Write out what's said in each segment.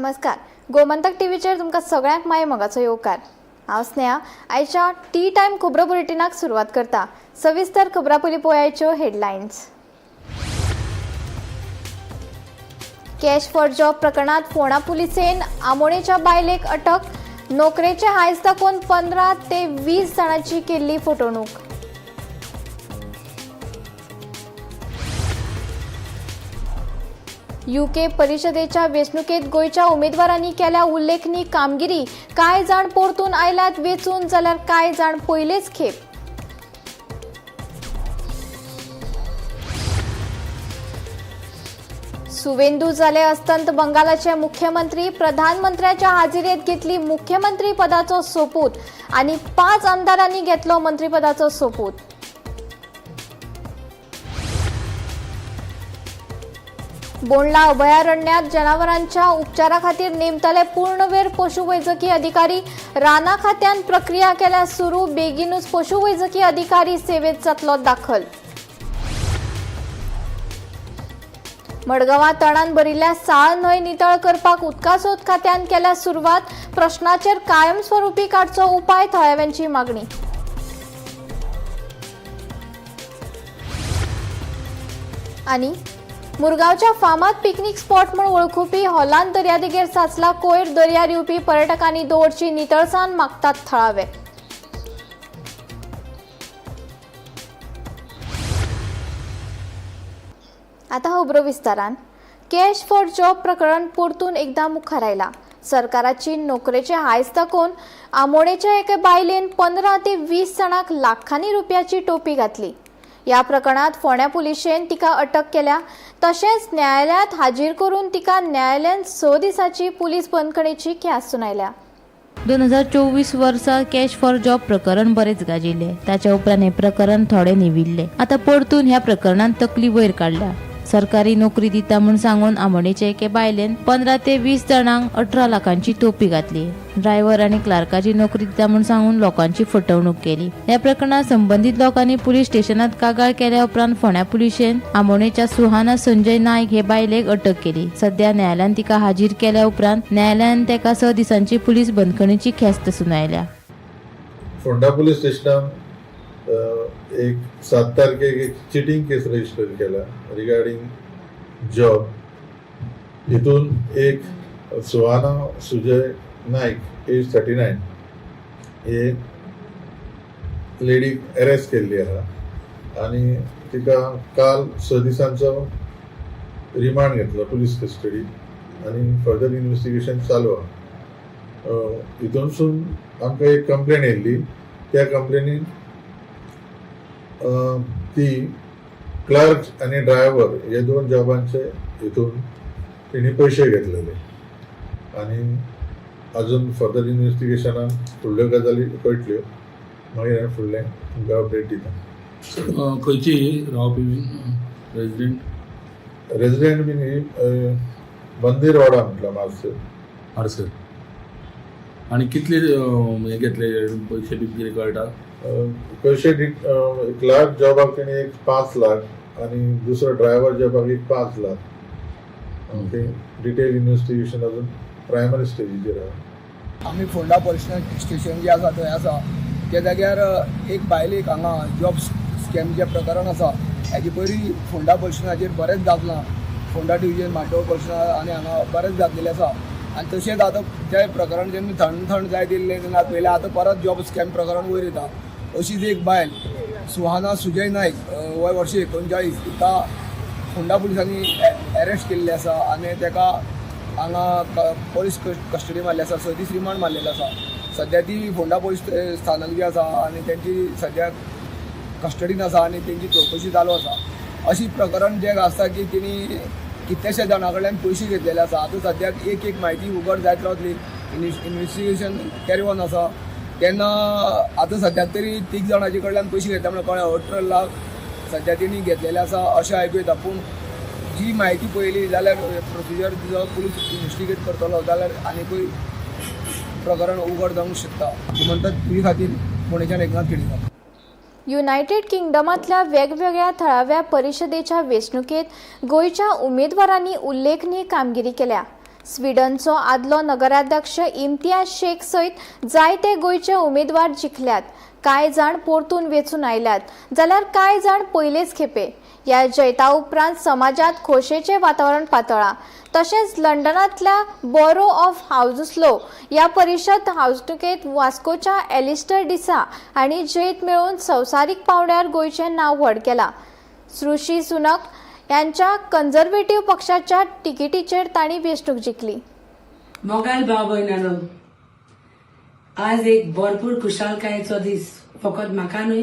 नमस्कार, गोमंतक टीव्हीचेर तुमकां सगळ्यांक माय मोगाचो येवकार. हांव स्नेहा आयच्या टी टायम खबरो बुलेटिनाक सुरवात करता. सविस्तर खबरां पयलीं पळयाच्यो हेडलायन्स. कॅश फॉर जॉब प्रकरणात फोंडा पुलिसेन आमोणेच्या बायलेक अटक. नोकरेचे हायस दाखोवन 15 ते 20 जाणांची केल्ली फटवणूक. युके परिषदेच्या वेंचणुकेत गोंयच्या उमेदवारांनी केल्या उल्लेखनीय कामगिरी. कांय जाण परतून आयल्यात वेंचून जाल्यार कांय जाण पयलेच खेप. सुवेंदू जाले अस्तंत बंगालाचे मुख्यमंत्री. प्रधानमंत्र्याच्या हाजिरेत घेतली मुख्यमंत्री पदाचो सोपूत आनी 5 आमदारांनी घेतलो मंत्रीपदाचो सोपूत. बोंडला अभयारण्यात जनावरांच्या उपचारा खातीर नेमतले पूर्णवेळ पशुवैजकी अधिकारी. राना खात्यान प्रक्रिया केल्या सुरू. बेगीनूच पशुवैजकी अधिकारी सेवेत जातलो दाखल. मडगांवां तणान भरिल्ल्या साळ न्हंय नितळ करपाक उदकास्रोत खात्यान केल्या सुरवात. प्रश्नाचेर कायमस्वरूपी काडचो उपाय थळाव्यांची मागणी. आनी मुरगांवच्या फामाद पिकनीक स्पॉट म्हूण वळखुपी हॉलांत दर्यादेगेर साचला कोयर. दर्यार येवपी पर्यटकांनी दवरची नितळसाण मागतात थळावे. आता खबरो विस्तारान. कॅश फॉर जॉब प्रकरण परतून एकदा मुखार आयला. सरकाराची नोकरेचे हायस दाखोवन आमोणेच्या एके बायलेन 15 ते 20 जाणांक लाखांनी रुपयाची टोपी घातली. ह्या प्रकरणात फोंड्या पुलिशेन तिका अटक केल्या. तशेंच न्यायालयात हाजीर करून तिका न्यायालयान 6 दिसांची पुलीस बंदखणीची ख्यास्त सुनायल्या. 2024 वर्सा कॅश फॉर जॉब प्रकरण बरेच गाजिल्लें. ताच्या उपरांत हें प्रकरण थोडें निविल्लें. आतां परतून ह्या प्रकरणान तकली वयर काडल्या. सरकारी नोकरी दिता म्हूण सांगून आमोणेचे एके बायलेन 15 ते 20 जाणांक 18 लाखांची टोपी घातली. ड्रायव्हर आनी क्लार्काची नोकरी दिता म्हूण सांगून लोकांची फटवणूक केली. ह्या प्रकरणात संबंदीत लोकांनी पुलीस स्टेशनात कागाळ केल्या उपरांत फोंड्या पुलिशेन आमोणेच्या सुहाना संजय नायक हे बायलेक अटक केली. सध्या न्यायालयान तिका हाजीर केल्या उपरांत न्यायालयान ताका 6 दिसांची पुलीस बंदखणीची ख्यास्त सुनायल्या. फोंडा पुलीस स्टेशनान एक 7 तारखेक एक चिटींग केस रजिस्टर केला रिगार्डिंग जॉब. हितून एक सुहाना सुजय नायक एज 39 हे लेडीक अरेस्ट केल्ली आहा आनी तिका काल 6 दिसांचो रिमांड घेतलो पुलीस कस्टडी आनी फर्दर इन्व्हेस्टिगेशन चालू आहा. हितूनसून आमकां एक कंप्लेन येयल्ली. त्या कंप्लेनीन ती क्लर्क आनी ड्रायव्हर हे 2 जॉबांचे हितून तेणी पयशे घेतलेले आनी अजून फर्दर इन्व्हेस्टिगेशनान फुडल्यो गजाली कळटल्यो. मागीर हांव फुडलें तुमकां अपडेट दिता. खंयची रावपी रेजिडेंट? रेजिडेंट बीन ही मंदीर वाडा म्हटल्यार मार्सेल. मार्सेल. आनी कितले हे घेतले पयशे बी कितें कळटा? पयशे क्लर्क जॉबाक तेणी एक 5 लाख आनी दुसरो ड्रायव्हर जॉबाक एक 5 लाख. ओके, डिटेल इन्व्हेस्टिगेशन अजून प्रायमरी स्टेजीचेर आहा. आमी फोंडा पुलीस स्टेशन जे आसा थंय आसा त्या जाग्यार एक बायलेक हांगा जॉब स्कॅम जे प्रकरण आसा हेजे पयलीं फोंडा पुलीस स्टेशनाचेर बरेंच गाजलां. फोंडा डिविजन मांडोळ पुलीस स्टेशन आनी हांगा बरेंच गाजलेलें आसा. आनी तशेंच आतां तें प्रकरण जेन्ना थंड थंड जायत येयल्लें तेन्ना पयलें आतां परत जॉब स्कॅम प्रकरण वयर येता. अशीच एक बायल सुहाना सुजय नायक वय वर्ष 39 हिका फोंडा पुलिसांनी अरेस्ट केल्ली आसा आनी तेका हांगा पुलीस कस्टडी मारली आसा. 6 दीस रिमांड मारलेलो आसा. सद्या ती फोंडा पुलीस स्थानक जी आसा आनी तेंची सद्या कस्टडीन आसा आनी तेंची चवकशी चालू आसा. अशी प्रकरण जें आसता की तेणी कितल्याश्या जाणां कडल्यान पयशे घेतलेले आसा. आतां सद्याक एक एक म्हायती उगड जायत रावतली. इन्वेस्टिगेशन कॅरी ऑन आसा. तेन्ना आतां सद्याक तरी 3 जाणांचे कडल्यान पयशे घेतले म्हणल्यार कळ्ळें 18 लाख सद्या तेणी घेतलेले आसा अशें आयकूं येता. पूण जी म्हायती पळयली जाल्यार प्रोसिजर जो पुलीस इन्वेस्टिगेट करतलो जाल्यार आनीकूय प्रकरण उगड जावंक शकता. म्हणटात तुजे खातीर फोंडेच्यान एकनाथ खेडेकर. युनायटेड किंगडमांतल्या वेगवेगळ्या थळाव्या परिशदेच्या वेंचणुकेत गोंयच्या उमेदवारांनी उल्लेखनीय कामगिरी केल्या. स्वीडनचो आदलो नगराध्यक्ष इम्तियाज शेख सयत जायते गोंयचे उमेदवार जिखल्यात. कांय जाण परतून वेंचून आयल्यात जाल्यार कांय जाण पयलेच खेपे. ह्या जैता उपरांत समाजांत खोशेचें वातावरण पातळ्ळां. तशेंच लंडनांतल्या बोरो ऑफ हावजस्लो ह्या परिशद हावजणुकेंत वास्कोच्या एलिस्टर डिसा हांणी जैत मेळोवन संवसारीक पांवड्यार गोंयचें नांव व्हड केलां. ऋषी सुनक यांच्या कंझर्वेटिव्ह पक्षाच्या तिकेटीचेर तांणी वेंचणूक जिखली. मोगाल भाव भयणानो, आज एक भरपूर खुशालकायेचो दीस, फकत म्हाका न्हय,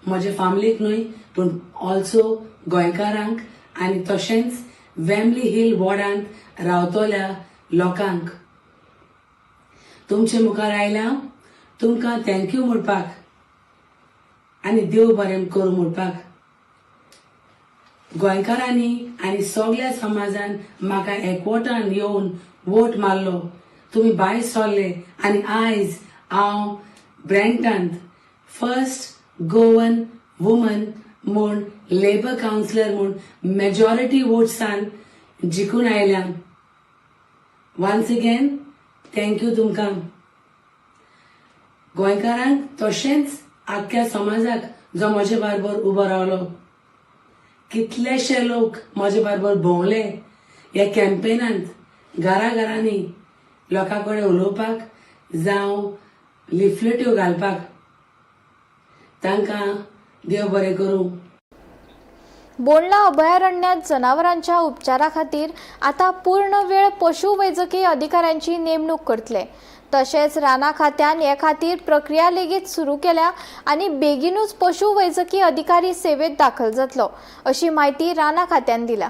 म्हज्या फामिलीक न्हय, पूण ऑल्सो गोंयकारांक आनी तशेंच वेम्बली हिल वॉर्डांत रावतल्या लोकांक. तुमचे मुखार आयल्या तुमकां thank you म्हणपाक आनी देव बरें करूं म्हणपाक. गोंयकारांनी आनी सगल्या समाजान म्हाका एकवटान येवन वोट मारलो, तुमी भायर सरले आनी आयज हांव ब्रँटांत फर्स्ट गोवन वुमन म्हूण लेबर कावन्सिलर म्हूण मेजॉरिटी वोट्सान जिखून आयल्या. वन्स अगेन thank you तुमकां गोंयकारांक, तशेंच आख्ख्या समाजाक जो म्हजे बरोबर उबो रावलो. कितलेशे लोक म्हजे बरोबर भोंवले ह्या कॅम्पेनांत, घरा घरांनी लोकां कडेन उलोवपाक जावं लिफलेट्यो घालपाक. तांकां देव बरें करूं. बोंडला अभयारण्यात जनावरांच्या उपचारा खातीर आतां पूर्ण वेळ पशुवैजकी अधिकाऱ्यांची नेमणूक करतले. तशेंच राना खात्यान हे खातीर प्रक्रिया लेगीत सुरू केल्या आनी बेगीनूच पशुवैजकी अधिकारी सेवेत दाखल जातलो, अशी म्हायती राना खात्यान दिल्या.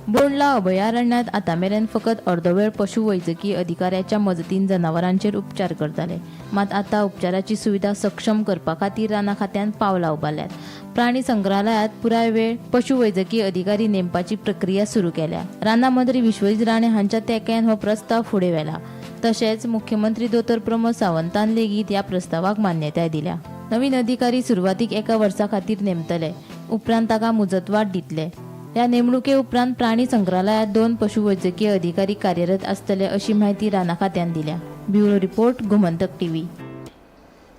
बोंडला अभयारण्यात आतां मेरेन फकत अर्दवेळ पशुवैजकी अधिकाऱ्याच्या मजतीन जनावरांचेर उपचार करताले. मात आतां उपचाराची सुविधा सक्षम करपा खातीर राना खात्यान पावलां उबारल्यात. प्राणी संग्रहालयात पुराय वेळ पशुवैजकी अधिकारी नेमपाची प्रक्रिया सुरू केल्या. राना मंत्री विश्वजीत राणे हांच्या तेंक्यान हो प्रस्ताव फुडें व्हेला. तशेंच मुख्यमंत्री दोतोर प्रमोद सावंतान लेगीत ह्या प्रस्तावाक मान्यताय दिल्या. नवीन अधिकारी सुरवातीक एका वर्सा खातीर नेमतले, उपरांत ताका मुजतवाड दितले. ह्या नेमणुके उपरांत प्राणी संग्रहालयात 2 पशुवैजकीय अधिकारी कार्यरत आसतले, अशी म्हायती राना खात्यान दिल्या. Bureau report, Gomantak TV.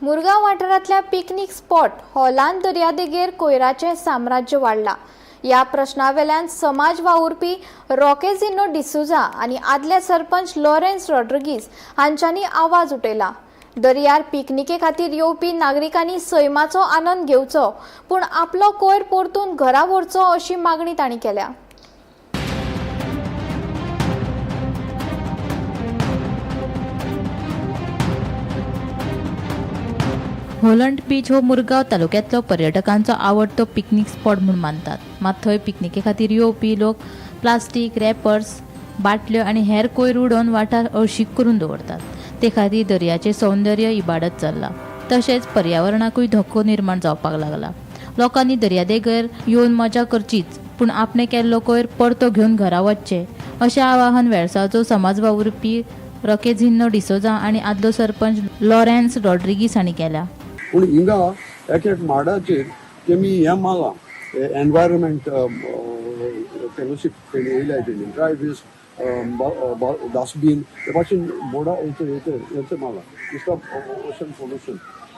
Murgaon वाठारांतल्या पिकनीक स्पॉट हॉलांत दर्यादेगेर कोयराचें साम्राज्य वाडलां. ह्या प्रश्नावेल्यान समाज वावुरपी रॉकेजिनो डिसुजा आनी आदले सरपंच लॉरेन्स रॉड्रिगीस हांच्यांनी आवाज उठयला. दर्यार पिकनिके खातीर येवपी नागरिकांनी सैमाचो आनंद घेवचो, पूण आपलो कोयर परतून घरा व्हरचो, अशी मागणी तांणी केल्या. होलंड बीच हो मुरगांव तालुक्यांतलो पर्यटकांचो आवडतो पिकनीक स्पॉट म्हूण मानतात. मात थंय पिकनिके खातीर येवपी लोक प्लास्टीक रॅपर्स, बाटल्यो आनी हेर कोयर उडोवन वाठार अळशीक करून दवरतात. ते खातीर दर्याचें सौंदर्य इबाडत चल्लां, तशेंच पर्यावरणाकूय धोको निर्माण जावपाक लागला. लोकांनी दर्यादेगेर येवन मजा करचीच, पूण आपणे केल्लो कोयर परतो घेवन घरा वचचें, अशें आवाहन वेळसांवचो समाज वावुरपी रॉकेझिन्हो डिसोजा आनी आदलो सरपंच लॉरेन्स रॉड्रिगीस हांणी केल्या. पूण हिंगा एक एक माडाचेर तेमी हें मारलां, एनवायरमेंट फेलोशीप तेणी येयल्या, तेणी ड्राय वेस्ट डस्टबीन हे भाशेन बोर्डा हेचे मारला, स्टॉप ओशन पोल्युशन.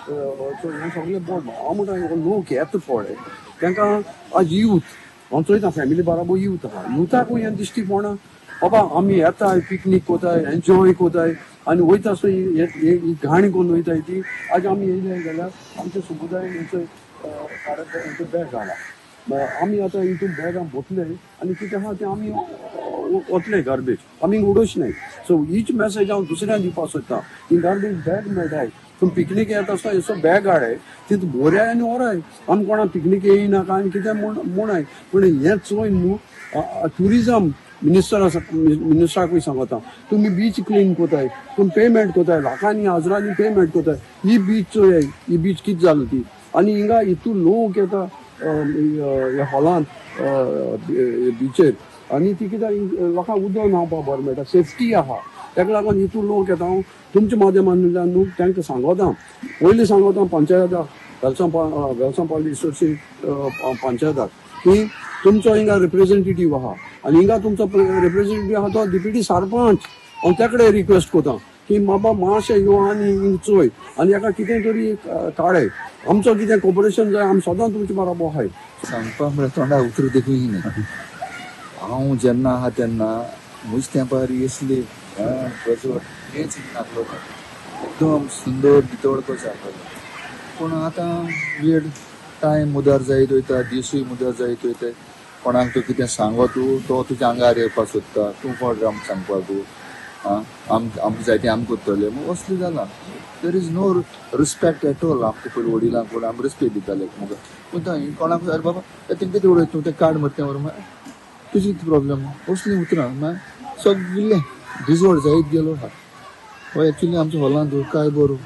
सो हें सगळें बोर्ड. हांव म्हणटा, लोक येता पळय, तांकां आज यूथ हांव चोयता, फॅमिली बाराबोर यूथ आहा, युथाकूय हें दिश्टी पडना. बाबा आमी येताय, पिकनीक कोताय, एन्जॉय कोताय आनी वयता आसतना ही घाण करून वयताय ती. आज आमी येयले जाल्यार आमच्या समुदायान हेंचो बॅग घाला. आमी आतां हितून बॅगां भोतले आनी कितें आहा तें आमी वतले, गार्बेज आमी उडोवच न्हय. सो हीच मॅसेज हांव दुसऱ्यांक दिवपाक सोदता, ही गार्बेज बॅग मेळटाय, तुमी पिकनीक येता आसतना हेचो बॅग हाडाय, तितून भोऱ्याय आनी व्हराय. आमी कोणा पिकनीक येयना काय कितें म्हूण म्हणाय, पूण हें चोय न्हू. ट्युरिजम मिनिस्टर आसा, मिनिस्टराकूय सांगता, तुमी बीच क्लीन कोताय, तुमी पेमेंट कोताय, लाखांनी हजरांनी पेमेंट कोताय. ही बीच चोयाय, ही बीच कितें जाली ती. आनी हिंगा हितून लोक येता ह्या हॉलांत बिचेर आनी ती कित्याक लोकांक उदक न्हांवपाक बरें मेळटा, सेफ्टी आहा, ताका लागून हितून लोक येता. हांव तुमच्या माध्यमांतल्यान न्हू तांकां सांगता, पयलीं सांगता पंचायताक, वेलसांव पावली इस्टोरची पंचायताक की तुमचो हिंगा रिप्रेझेंटेटीव आहा आनी हिंगा तुमचो रिप्रेझेंटेटीव आहा तो डिप्युटी सरपंच. हांव त्या कडेन रिक्वेस्ट करता की बाबा मातशें यो आनी हिंग चोय आनी हेका कितें तरी काडय. आमचो कितें कॉपरेशन जाय, आमी सदां तुमचे बरोबर आहाय. सांगपा म्हळ्यार तोंडा उतरूं देखून न्ही. हांव जेन्ना आहा तेन्ना म्हज तेंपार येसली हेच नासलो, एकदम सुंदर नितळ कसो जातालो. पूण आतां वेळ टायम मुदार जायत वयता, दिसूय मुदार जायत वयता. कोणाक तूं कितें सांगो तूं तो तुज्या आंगार येवपाक सोदता, तूं कोण आमकां सांगपाक तूं आमकां जाय तें आमकां करतलें मग असलें जालां. There is no respect at all. आमकां पयलीं वडिलांक कोण आमकां रिस्पेक्ट दिताले मुखार, पूण कोणाक अरे बाबा तेंकां कितें उडयता तूं तें कार्ड मरतें व्हर तुजी कितें प्रॉब्लम असलीं उतरां मागीर सगळें डिजोल्ड जायत गेलो आहा. हो एक्चुली आमच्या हॉलांत काय बरो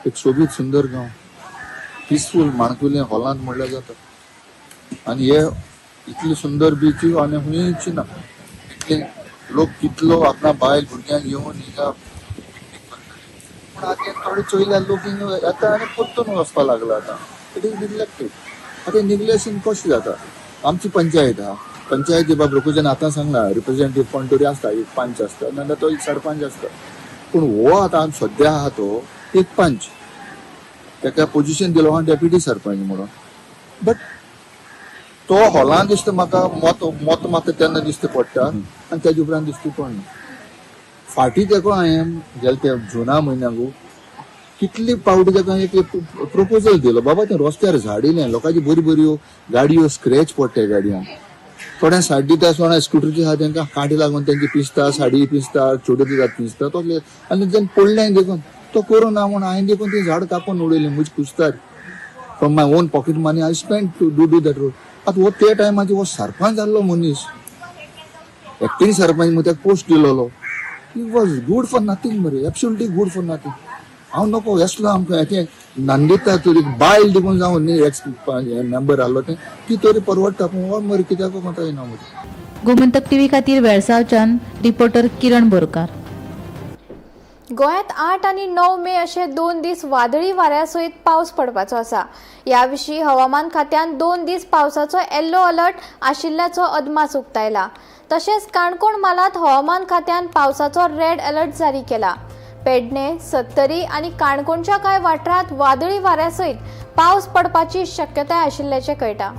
एक सोबीत सुंदर गांव, पिसफूल माणकुलें हॉलांत म्हणल्यार जाता. आनी हे इतले सुंदर बीच आनी खंयच ना. इतले लोक कितलो आपणा बायल भुरग्यांक येवन हिंगा पिकनीक करतले. पूण आतां थोडे चोयल्यार लोक हिंगा येता आनी परतून वचपाक लागला. आतां it is neglected. आतां निग्लेक्शन कशें जाता? आमची पंचायत आहा, पंचायती बाब लोकांच्यान आतां सांगला रिप्रेझेंटेटीव कोण तरी आसता, एक पंच आसता नाजाल्यार तो एक सरपंच आसता. पूण हो आतां सद्या आहा तो एक पंच, ताका पोजिशन दिलो आहा डेप्युटी सरपंच म्हणून. बट तो हॉलान दिसता म्हाका मत मत मात तेन्ना दिसता पडटा आनी तेजे उपरांत दिसता पडना. फाटीं तेका हांवें गेले ते जुना म्हयन्याक कितले पावटी ताका एक प्रपोजल दिलो, बाबा तें रस्त्यार झाडिल्लें, लोकांची बऱ्यो बऱ्यो गाडयो स्क्रॅच पडटा गाडयांक, थोड्या साडी दिता, थोड्या स्कुटरीचे आहा तेंकां कांटे लागून तेंची पिसता, साडी पिसता, चेडो दितात पिसता तसले. आनी जेन्ना पडलें देखून तो करूं ना म्हूण हांवें देखून ती झाड कापून उडयली म्हजी कुस्तार. From my own pocket money I spend to do that road. आतां हो त्या टायमाचेर हो सरपंच जाल्लो मनीस, एक्टींग सरपंच म्हूण ताका पोस्ट दिलोलो. He was good for nothing मरे, एब्सोल्युटली गुड फॉर नथींग. हांव नको येसलो आमकां तें नंदिता तरी बायल देखून जावं न्ही एक्स मेंबर आहलो तें ती तरी परवडटा, पूण हो मरे कित्याक कोता येना मरे. गोमंतक टीव्ही खातीर वेळसावच्यान रिपोर्टर किरण बोरकार. गोंयांत 8 आनी 9 मे अशे 2 दीस वादळी वाऱ्या सयत पावस पडपाचो आसा. ह्या विशीं हवामान खात्यान 2 दीस पावसाचो येल्लो अलर्ट आशिल्ल्याचो अदमास उक्तायला. तशेंच काणकोण म्हालांत हवामान खात्यान पावसाचो रेड अलर्ट जारी केला. पेडणे, सत्तरी आनी काणकोणच्या कांय वाठारांत वादळी वाऱ्या सयत पावस पडपाची शक्यताय आशिल्ल्याचें कळटा.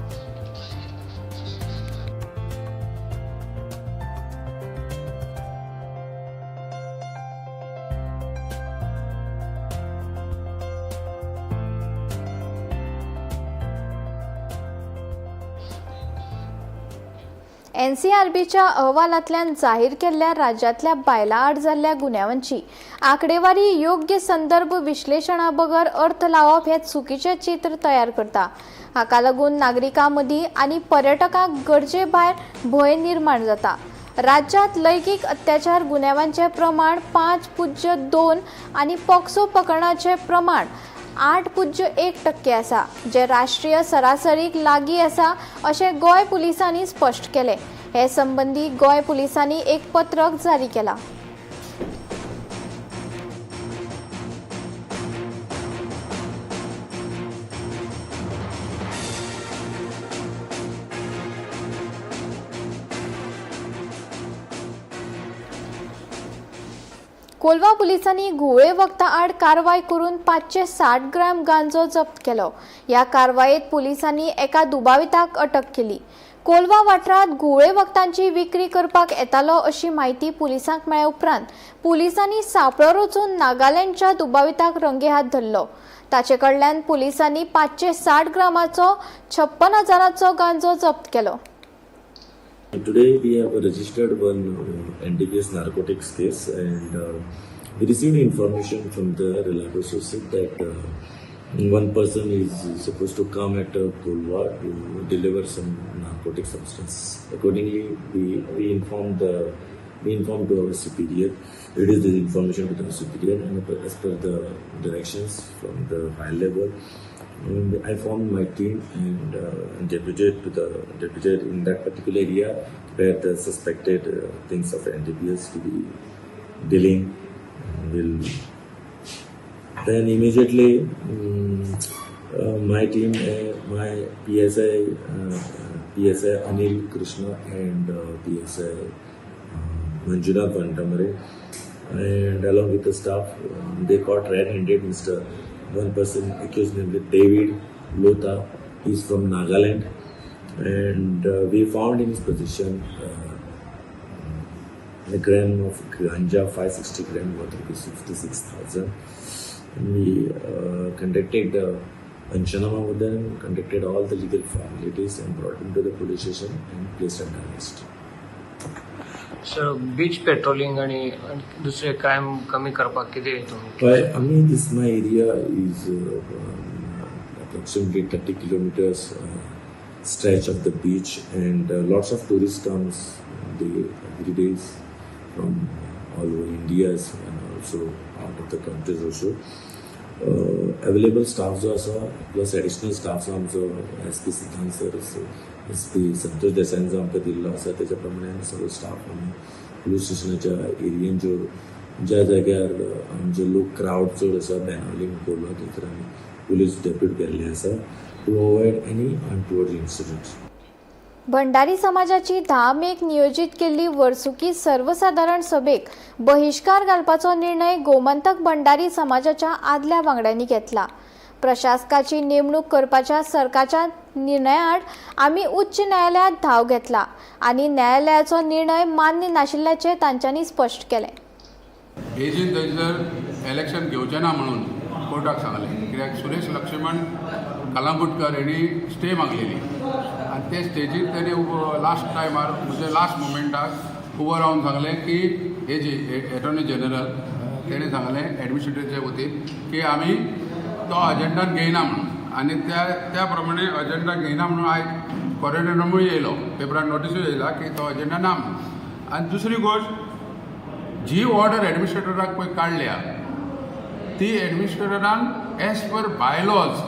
एनसीआरबीच्या अहवालांतल्यान जाहीर केल्ल्या राज्यांतल्या बायलां आड जाल्ल्या गुन्यांवांची आंकडेवारी योग्य संदर्भ विश्लेशणा बगर अर्थ लावप हें चुकीचें चित्र तयार करता. हाका लागून नागरिकां मदीं आनी पर्यटकांक गरजे भायर भंय निर्माण जाता. राज्यांत लैंगीक अत्याचार गुन्यांवांचें प्रमाण 5.2 आनी पॉक्सो प्रकरणाचें प्रमाण 8.1% आसा, जे राष्ट्रीय सरासरीक लागीं आसा अशें गोंय पुलिसांनी स्पश्ट केलें. हे संबंदी गोंय पुलिसांनी एक पत्रक जारी केलां. कोलवा पुलिसांनी घुंवळे वखदां आड कारवाय करून 560 ग्राम गांजो जप्त केलो. ह्या कारवायेत पुलिसांनी एका दुबाविताक अटक केली. कोलवा वाठारांत घुंवळे वखदांची विक्री करपाक येतालो अशी म्हायती पुलिसांक मेळ्ळे उपरांत पुलिसांनी सांपळो रचून नागालँडच्या दुबाविताक रंगेहात धरलो. ताचे कडल्यान पुलिसांनी 560 ग्रामाचो 56,000चो गांजो जप्त केलो. Today we have registered one NDPS narcotics case, and we received information from the reliable sources that one person is supposed to come at Kolwa to deliver some narcotic substance. Accordingly, we informed to our superior. It is the information to the superior, and as per the directions from the high level, and I formed my team and deputed in that particular area where the suspected things of NDPS to be dealing will. Then immediately my team, my PSI PSI Anil Krishna and PSI Manjunath Vantamare, and along with the staff, they caught red-handed Mr. One person accused named David Lotha. He's from Nagaland, and we found in his possession a gram of ganja, 560 gram worth rupees 56,000. And we conducted the panchanama with them, conducted all the legal formalities and brought him to the police station and placed under arrest. Sir, beach patrolling आणि दुसरे crime कमी करपाक कितें तुमी? Well, I mean, this my area is approximately 30 kilometers stretch of the beach, and lots of tourists comes day every days from all over India and also out of the countries also. Available staff जो आसा plus additional staff जो आमचो S P Siddhant sir, S P Santosh देसाईन जो आमकां दिल्लो आसा, तेच्या प्रमाणे आमी सगळो स्टाफ आमी पुलीस स्टेशनाच्या एरियेन ज्यो ज्या जाग्यार आमचे लोक क्रावड चड आसा, बेनावलीम कोर्ला, थंयसर आमी पुलीस डेप्यूट केल्ले आसा to avoid any untoward incidents. Bhandari समाजाची 10 मेक नियोजीत केल्ली वर्सुकी सर्वसाधारण सभेक बहिश्कार घालपाचो निर्णय गोमंतक भंडारी समाजाच्या आदल्या वांगड्यांनी घेतला. प्रशासकाची नेमणूक करपाच्या सरकारच्या निर्णयाआड आमी उच्च न्यायालयात धाव घेतला आनी न्यायालयाचो निर्णय मान्य नाशिल्ल्याचें तांच्यांनी स्पश्ट केलें. एजीन थंयसर इलेक्शन घेवचें ना म्हणून कोर्टाक सांगलें, कित्याक सुरेश लक्ष्मण कलांगुटकर हेणी स्टे मागलेली आनी ते स्टेजीर तेणी लास्ट टायमार म्हणजे लास्ट मुमेंटाक उबो रावन सांगलें की एजी एटॉर्नी जनरल तेणें सांगलें एडमिनिस्ट्रेटरच्या वतीन की आमी तो अजेंडान घेयना म्हणून, आनी त्या प्रमाणे अजेंडा घेयना म्हणून आयज कॉरिडोरमूय येयलो, पेपरान नोटिसूय येयला की तो अजेंडा ना म्हणून. आनी दुसरी गोश्ट, जी ऑर्डर एडमिनिस्ट्रेटराक पळय काडल्या ती एडमिनिस्ट्रेटरान एज पर बायलॉज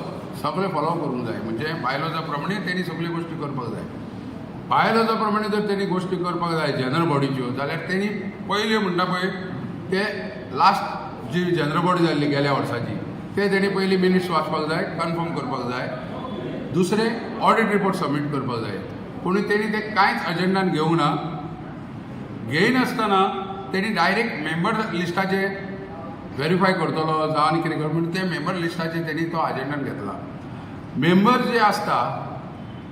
सगळें फॉलो करूंक जाय, म्हणजे बायलॉजा प्रमाणे तेणी सगळ्यो गोश्टी करपाक जाय. बायलॉजा प्रमाणे जर तेणी गोश्टी करपाक जाय जनरल बॉडीच्यो जाल्यार तेणी पयल्यो म्हणटा पळय ते लास्ट जी जनरल बॉडी जाल्ली गेल्या वर्साची ते तेणी पयलीं मिनिट्स वाचपाक जाय, कन्फर्म करपाक जाय, दुसरें ऑडिट रिपोर्ट सबमीट करपाक जाय. पूण तेणी ते कांयच अजेंडान घेवंक ना. घेयनासतना तेणी डायरेक्ट मेंबर लिस्टाचे वेरीफाय करतलो जावं आनी कितें कर म्हणून ते मेंबर लिस्टाचे तेणी तो अजेंडान घेतला. मेंबर जे आसता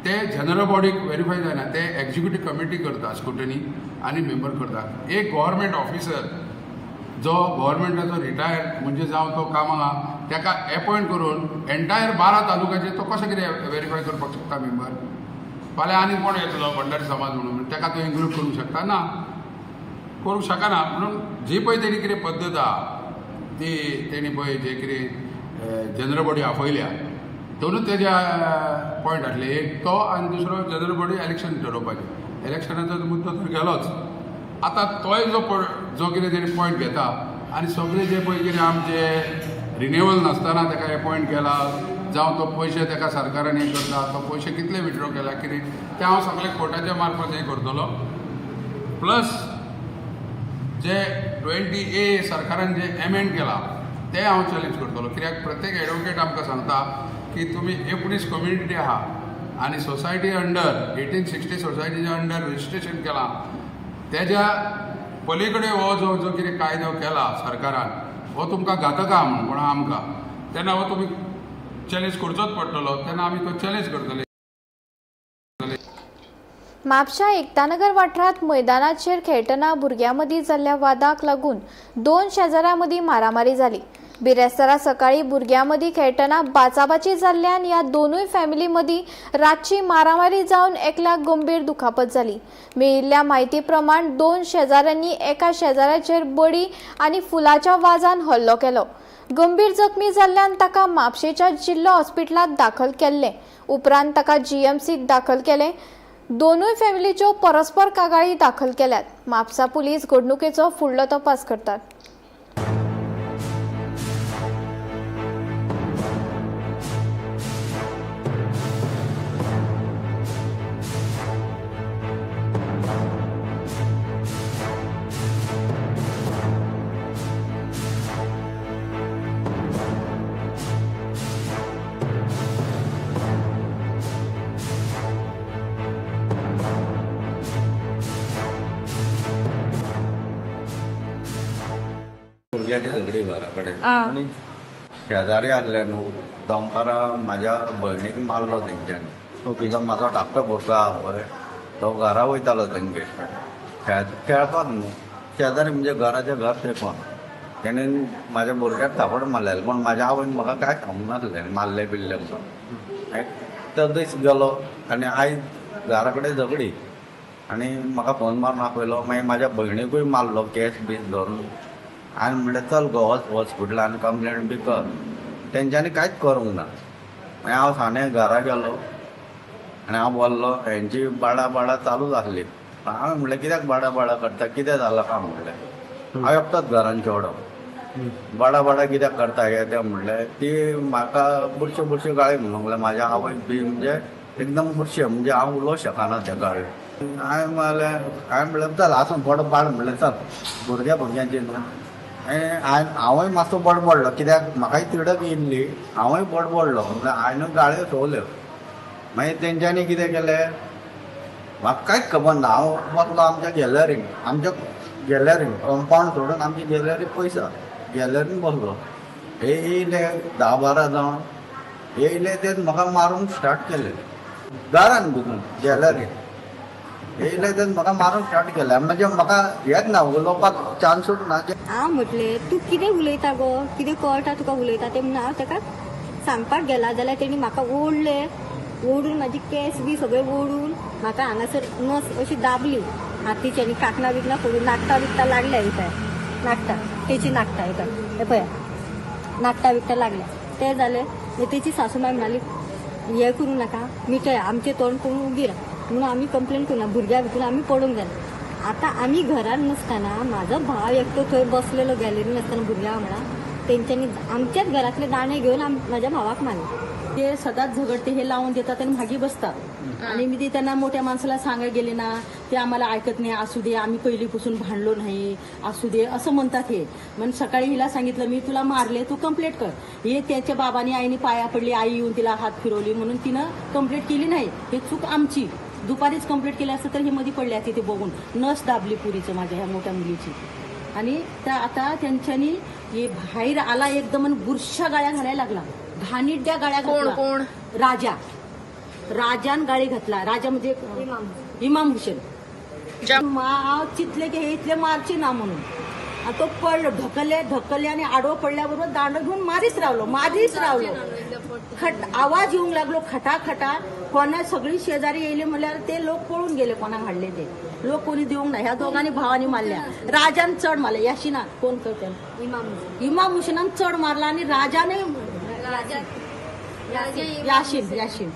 ते जनरल बॉडीक वेरीफाय जायना, ते एग्जिक्युटीव कमिटी करता स्क्रुटनी आनी मेंबर करता. एक गव्हर्मेंट ऑफिसर जो गव्हर्मेंटाचो रिटायर्ड म्हणजे जावं तो कामाक आहा ताका एपॉयंट करून एंटायर 12 तालुक्याचे तो कशें कितें वेरीफाय करपाक शकता मेंबर? फाल्यां आनी कोण येतलो भंडारी समाज म्हणून ताका तो इन्क्लूड करूंक शकता ना, करूंक शकना. म्हणून जी पळय तेणी कितें पद्दत आहा ती तेणी पळय जे कितें जनरल बॉडी आपयल्या दोनूच तेजे पॉयंट आसले, एक तो आनी दुसरो जनरल बॉडी इलेक्शन ठरोवपाचें. इलेक्शनाचो मुद्दो तर गेलोच. आतां तोय जो जो कितें तेणी पॉयंट घेता आनी सगळे जे पळय कितें आमचे रिन्युअल नासतना ताका एपॉयंट केला जावं तो पयशे ताका सरकारान हें करता, तो पयशे कितले विड्रॉ केला कितें तें हांव सगळें कोर्टाच्या मार्फत हें करतलो. प्लस जे 20A सरकारान जे एमेंड केला तें हांव चॅलेंज करतलो, कित्याक प्रत्येक एडवोकेट आमकां सांगता की तुमी 19 कम्युनिटी आहा आनी सोसायटी अंडर 1860 सोसायटीच्या अंडर रजिस्ट्रेशन केलां, तेज्या पलीकडे हो जो जो कितें कायदो केला सरकारान हो तुमकां घातक आहा म्हणून कोणा आमकां, तेन्ना हो तुमी चॅलेंज करचोच पडटलो, तेन्ना आमी तो चॅलेंज करतले. म्हापशा एकतानगर वाठारांत मैदानाचेर खेळटना भुरग्यां मदीं जाल्ल्या वादाक लागून 2 शेजाऱ्यां मदीं मारामारी जाली. बिरेस्तारा सकाळीं भुरग्यां मदीं खेळटना बाचाबाची जाल्ल्यान ह्या दोनूय फॅमिली मदीं रातची मारामारी जावन एकल्याक गंभीर दुखापत जाली. मेळिल्ल्या म्हायती प्रमाण 2 शेजाऱ्यांनी एका शेजाऱ्याचेर बडी आनी फुलाच्या वाजान हल्लो केलो. गंभीर जखमी जाल्ल्यान ताका म्हापशेच्या जिल्लो हॉस्पिटलांत दाखल केल्लें. उपरांत ताका जीएमसीत दाखल केलें. दोनूय फॅमिलीच्यो परस्पर कागाळी दाखल केल्यात. म्हापसा पुलीस घडणुकेचो फुडलो तपास करतात. भुरग्याची झगडी घरा कडेन आनी शेजारी आसले न्हू, दनपारां म्हाज्या भयणीक मारलो तेंच्यांनी. कित्याक म्हाजो धाकटो भुरगो आहा पळय, तो घरा वयतालो तेंगेर खेळपाक न्हू. शेजारी म्हणजे घराच्या घर तेंकोन तेणेन म्हाज्या भुरग्याक थापड मारलेलें, पूण म्हाज्या आवयन म्हाका कांय सांगूंक नासलें मारलें बिल्लें म्हणून. तो दीस गेलो आनी आयज घरा कडेन झगडी आनी म्हाका फोन मारून आपयलो. मागीर म्हाज्या भयणीकूय मारलो केस बीस धरून. हांवें म्हणलें चल गो वच हॉस्पिटलान कंप्लेन बी कर. तेंच्यांनी कांयच करूंक ना. मागीर हांव साने घरा गेलो आनी हांव बसलो. हेंची बाडा बाडा चालूच आसली. हांवें म्हणलें कित्याक बाडा बाडा करता, कितें जालां काय म्हणलें. हांव एकटोच घरान चेडो, बाडा बाडा कित्याक करता हे तें म्हणलें. ती म्हाका बुरश्यो बुरश्यो गाळी म्हणूंक लागली. म्हाज्या आवयक बी म्हणजे एकदम बुरशें, म्हणजे हांव उलोवंक शकना त्या गाळी. हांवें म्हणलें, हांवें म्हणलें चल आसूं बडबाड म्हणलें चल भुरग्या भुरग्यांची न्हू. हांवें हांवूय मातसो बडबडलो कित्याक म्हाकाय तिडक येयल्ली. हांवूय बडबडलो म्हणल्यार हांवें गाळयो सोंवल्यो. मागीर तेंच्यांनी कितें केलें म्हाका कांयच खबर ना. हांव वतलो आमच्या गॅलरीन, आमच्या गॅलरीन कंपावंड सोडून आमची गॅलरी पयस आहा, गॅलरीन बसलो. हे येयले 10-12 जाण येयले, तेच म्हाका मारूंक स्टार्ट केलें. दारान घुसून गॅलरीन येयले, तेच म्हाका मारूंक स्टार्ट केलें. म्हणजे म्हाका हेच ना, उलोवपाक चान्सूच ना. हांव म्हटलें तूं कितें उलयता गो, कितें कळटा तुका उलयता तें म्हणून हांव ताका सांगपाक गेला जाल्यार तेणी म्हाका ओडलें, ओडून म्हाजी केंस बी सगळे ओडून म्हाका हांगासर नस अशी दाबली हातीची आनी कांकणां बिकणां फोडून नाकटां बिकटां लागल्या. ही पळय नाकटां, तेची नाकटां, ही पळय, हे पळय नाकटां बिकटां लागल्या. तें जालें मागीर तेची सासू माय म्हणाली हें करूं नाका, मिटय आमचें तोंड पळोवन उगी राव म्हणून आमी कंप्लेन करूं ना, भुरग्यां भितून आमी पडूंक जाय. आतां आमी घरान नासतना म्हाजो भाव एकटो थंय बसलेलो गॅलरीन आसतना भुरग्यां वांगडा, तेंच्यांनी आमच्याच घरांतले दाणे घेवन म्हाज्या भावाक मारले. ते सदांच झगडते, हे लावून देतात आणि मागे बसतात. आणि मी ते त्यांना मोठ्या माणसाला सांगायला गेले ना, ते आम्हाला ऐकत नाही. असू दे, आम्ही पहिलीपासून भांडलो नाही, असू दे असं म्हणतात हे. मग सकाळी हिला सांगितलं मी तुला मारले, तू कंप्लेंट कर. हे त्याच्या बाबांनी आईने पाया पडली, आई येऊन तिला हात फिरवली म्हणून तिनं कंप्लेंट केली नाही. हे चूक आमची. दुपारीच कंप्लेंट केली असतं तर हे मध्ये पडले असते. ते बघून नस दाबली पुरीचं माझ्या ह्या मोठ्या मुलीची. आणि त्या आता त्यांच्यानी हे बाहेर आला एकदम आणि बुरशा गाळ्या घालायला लागला, घाणीड्या गाळ्या कोण घातला. कोण? राजा, राजान गाळी घातला. राजा म्हणजे इमाम हुसेन. चितले की हे इथले मारचे ना म्हणून, आणि तो पडलो, ढकलले ढकलले आणि आडवं पडल्याबरोबर दांड घेऊन मारीच रावलो, मारीच रावलो. खट आवाज येऊंक लागलो खटाखटा. कोणा सगळी शेजारी येयले म्हणल्यार ते लोक पळून गेले. कोणाक हाडले ते लोक कोणी दिवंक ना. ह्या दोगांनी भावांनी मारल्या. राजान चड मारले. याशिना कोण करते, इमाम हुसेनान चड मारला आणि राजाने याशीन याशीन.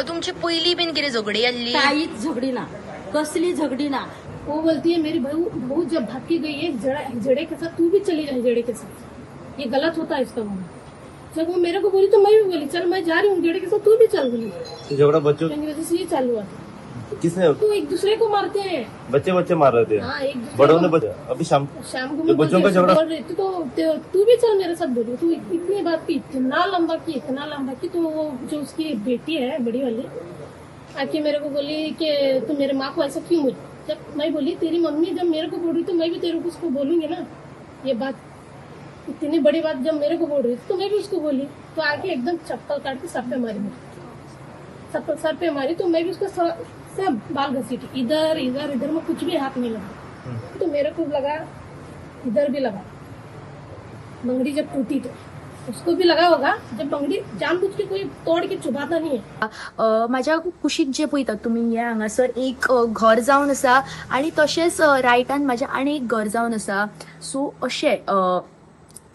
तुमची पहिली बीन कितें झगडी आसली? काहीच झगडी ना, कसली झगडी ना. वो बोलती है मेरी बहू बहू जब भाग के गई है हिजड़े के साथ, तू भी चली जा हिजड़े के साथ, ये गलत होता है इसका बोलना. जब वो मेरे को बोली तो मैं भी बोली चल मैं जा रही हूँ हिजड़े के साथ, तू भी चल बोली. झगड़ा बच्चों की वजह से ये चालू हुआ था. किसने? तो एक दूसरे को मारते हैं, बच्चे बच्चे मार रहे थे. हाँ, एक दूसरे बड़ों ने को। बच्चे अभी शाम शाम को तो मैं बच्चों का झगड़ा बोल रही थी तो तू भी चल मेरे साथ बोली. तू इतनी बात की, इतना लंबा की, इतना लंबा की, तो वो जो उसकी बेटी है बड़ी वाली आके मेरे को बोली कि तू मेरे माँ को ऐसा क्यों बोली. जब मैं बोली तेरी मम्मी जब मेरे को बोल रही तो मैं भी तेरे को उसको बोलूंगी ना, ये बात इतनी बड़ी बात जब मेरे को बोल रही थी तो मैं भी उसको बोली. तो आके एकदम चप्पल काट के सर पे मारी, मेरे चप्पल सर पे मारी, तो मैं भी उसको सब बाल घसीटी, इधर इधर इधर में कुछ भी हाथ नहीं लगा. तो मेरे को लगा इधर भी लगा, बंगड़ी जब टूटी तो उसको भी लगा होगा. जब बंगड़ी जानबूझ के कोई तोड़ के चुभाता नहीं है. म्हाज्या कुशीक जे पळयतात तुमी हें हांगासर एक घर जावन आसा आनी तशेंच रायटान म्हाज्या आनी एक घर जावन आसा. सो अशें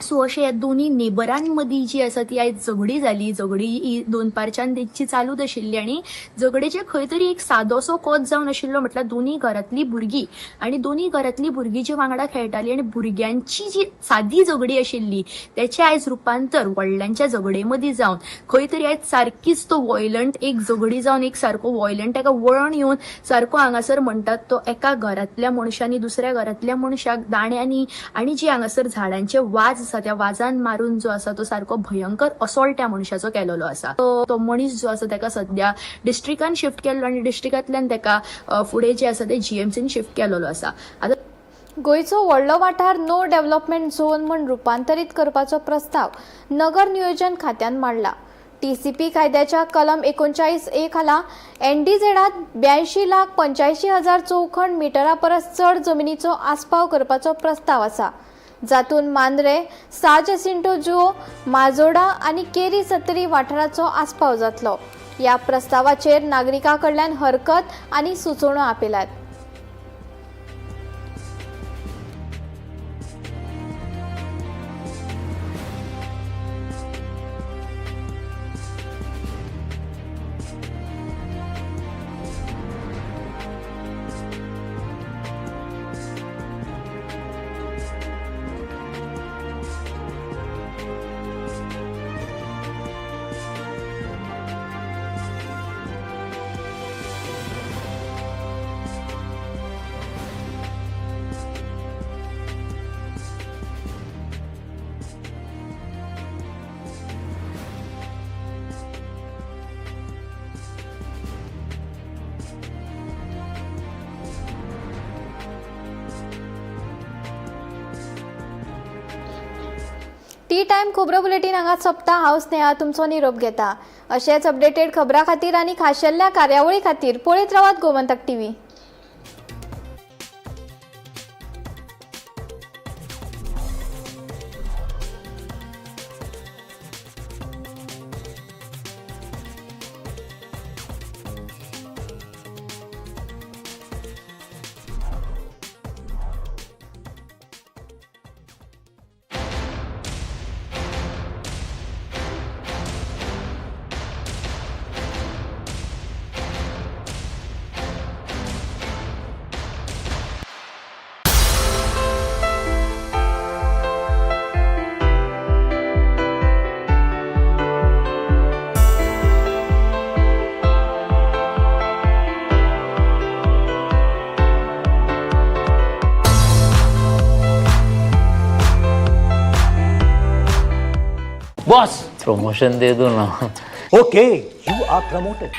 सो अशें ह्या दोनी नेबरां मदीं जी आसा ती आयज झगडी जाली. झगडी ही दोनपारच्यान तेंची चालूच आशिल्ली आनी झगडेचें खंय तरी एक सादोसो कोत जावन आशिल्लो. म्हटल्यार दोनी घरांतली भुरगीं आनी दोनी घरांतली भुरगीं जी वांगडा खेळटाली आनी भुरग्यांची जी सादी झगडी आशिल्ली तेचें आयज रुपांतर व्हडल्यांच्या झगडे मदीं जावन खंय तरी आयज सारकीच तो वॉयलंट एक झगडी जावन एक सारको वॉयलंट एका वळण येवन सारको हांगासर म्हणटात तो एका घरांतल्या मनशांनी दुसऱ्या घरांतल्या मनशाक दाण्यांनी आनी जी हांगासर झाडांचे वाज आसा त्या वाजान मारून जो आसा तो सारको भयंकर असॉल्ट त्या मनशाचो केलेलो आसा. तो मनीस जो आसा ताका सद्या डिस्ट्रिक्टान शिफ्ट केल्लो आनी डिस्ट्रिक्टांतल्यान ताका फुडें जे आसा ते जीएमसीन शिफ्ट केलेलो आसा. आतां गोंयचो व्हडलो वाठार नो डेव्हलपमेंट झोन म्हूण रुपांतरीत करपाचो प्रस्ताव नगर नियोजन खात्यान मांडला. टीसीपी कायद्याच्या कलम 39A खाला एनडीझेडात 82,85,000 चौखण मिटरा परस चड जमिनीचो आस्पाव करपाचो प्रस्ताव आसा, जातून मांद्रे, सा जासिंटो जुओ, माजोडा आनी केरी सत्तरी वाठाराचो आस्पाव जातलो. ह्या प्रस्तावाचेर नागरिकां कडल्यान हरकत आनी सुचोवण्यो आपयल्यात. टी टायम खबरो बुलेटीन हांगा सोंपता. हांव स्नेहा तुमचो निरोप घेता. अशेंच अपडेटेड खबरां खातीर आनी खाशेल्ल्या कार्यावळी खातीर पळयत रावात गोमंतक टीव्ही. बॉस प्रमोशन दे दो ना. Okay, you are promoted.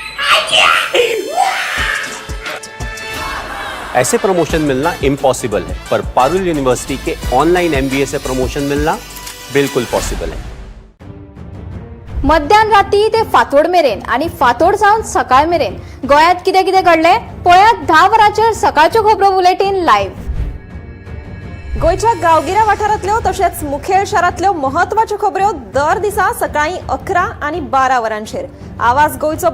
ऐसे प्रमोशन मिलना इम्पॉसिबल है, पर पारुल यूनिवर्सिटी के ऑनलाइन एमबीए से प्रमोशन मिलना बिल्कुल पॉसिबल है. मध्यान राती ते फांतोड मेरेन आनी फांतोड सावन सकाळ मेरेन गोंयांत कितें कितें घडलें पळयात 10 वरांचेर सकाळच्यो खबरो बुलेटीन लायव्ह. गोंयच्या गांवगिऱ्या वाठारांतल्यो तशेंच मुखेल शारांतल्यो म्हत्वाच्यो खबऱ्यो दर दिसा सकाळीं 11 आनी 12 वरांचेर. आवाज गोंयचो.